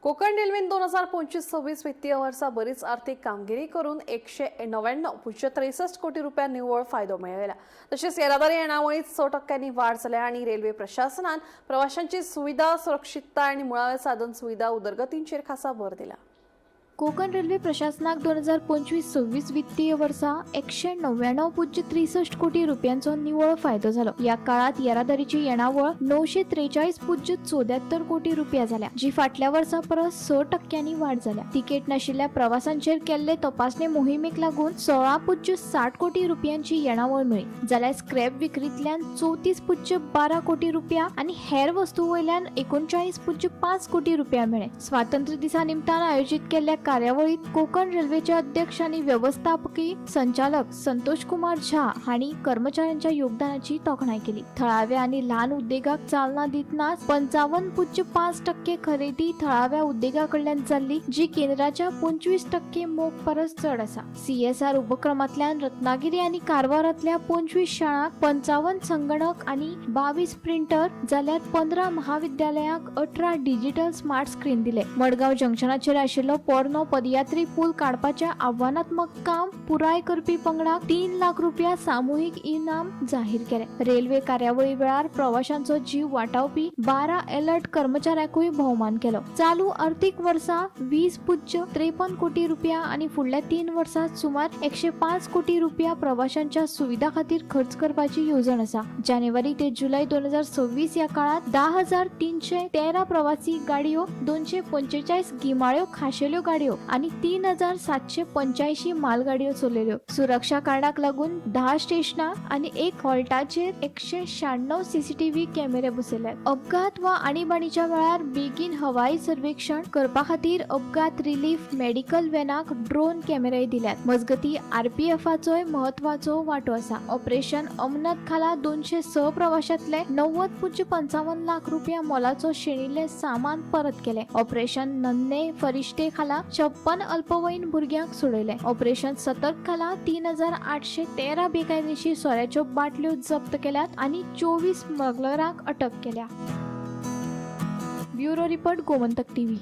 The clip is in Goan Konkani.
कोकण रेल्वेन 2025-26 वित्तीय वर्सा बरीच आर्थिक कामगिरी करून 199.63 कोटी रुपया निव्वळ फायदो मेळयला. तसेच येरादारी येणावळीत 6 टक्क्यांनी वाढ झाल्या आणि रेल्वे प्रशासनान प्रवाशांची सुविधा, सुरक्षितता आणि मुळाव्या साधन सुविधा उदरगतींचेर खासा भर दिला. कोकण रेल्वे प्रशासनाक 2025-26 वित्तीय वर्सा 199.63 कोटी रुपयांचो निव्वळ फायदो जालो. ह्या काळात येरादारीची येणावळ 943.74 कोटी रुपया जाल्या, जी फाटल्या वर्सा परस 6 टक्क्यांनी वाड जाल्या. तिकेट नाशिल्ल्या प्रवासांचेर केल्ले तपासणे मोहिमेक लागून 16.60 कोटी रुपयांची येणावळ मेळ्ळी, जाल्यार स्क्रॅप विक्रीतल्यान 34.12 कोटी रुपया आनी हेर वस्तू वयल्यान 39.5 कोटी रुपया मेळ्ळे. स्वातंत्र्य दिसा निमतान आयोजीत केल्ल्या कार्यावळीत कोकण रेल्वेचे अध्यक्ष आनी वेवस्थापकी संचालक संतोष कुमार झा हांणी कर्मचाऱ्यांच्या योगदानाची तोखणाय केली. थळाव्या आनी ल्हान उद्देगाक चालना दितना 55.5% खरेदी थळाव्या उद्देगा कडल्यान जाल्ली, जी केंद्राच्या 25% मोख परस चड आसा. सीएसआर उपक्रमांतल्यान रत्नागिरी आनी कारवारांतल्या 25 शाळांक 55 संगणक आनी 22 प्रिंटर, जाल्यार 15 महाविद्यालयांक 18 डिजिटल स्मार्ट स्क्रीन दिले. मडगांव जंक्शनाचेर आशिल्लो पोरनो पदयात्री पूल काडपाचें आव्हानात्मक काम पुराय करपी पंगडाक 3 लाख रुपया सामुहीक इनाम जाहीर केले. रेल्वे कार्यावळी वेळार प्रवाशांचो जीव वाटावपी 12 अलर्ट कर्मचाऱ्यांकूय भोवमान केलो. चालू अर्थीक वर्सा 20.53 कोटी रुपया आनी फुडल्या 3 वर्सात सुमार 105 कोटी रुपया प्रवाशांच्या सुविधा खातीर खर्च करपाची येवजण आसा. जानेवारी ते जुलय 2026 ह्या काळात 10,313 प्रवासी गाडयो, 245 गिमाळ्यो खाशेल्यो गाडयो आनी 3785 मालगाडयो चलयल्यो. सुरक्षा कारणाक लागून 10 स्टेशनां आनी एक हॉल्टाचेर 196 सीसीटीव्ही कॅमेरे बसयल्यात. अपघात वा आणीबाणीच्या वेळार बेगीन हवाई सर्वेक्षण करपा खातीर अपघात रिलीफ मेडिकल व्हॅनाक ड्रोन कॅमेरे दिल्यात. मजगती, आरपीएफाचोय म्हत्वाचो वांटो आसा. ऑपरेशन अमनत खाला 206 प्रवाशांतले 90.55 लाख रुपया मोलाचो शेणिल्लें सामान परत केलें. ऑपरेशन नन्हे फरिश्ते खाला 56 अल्पवयीन भुरग्यांक सोडयले. ऑपरेशन सतर्क खाला 3813 बेकायदेशीर सोऱ्याच्यो बाटल्यो जप्त केल्यात आनी 24 स्मगलरांक अटक केल्या. Bureau report, Gomantak TV.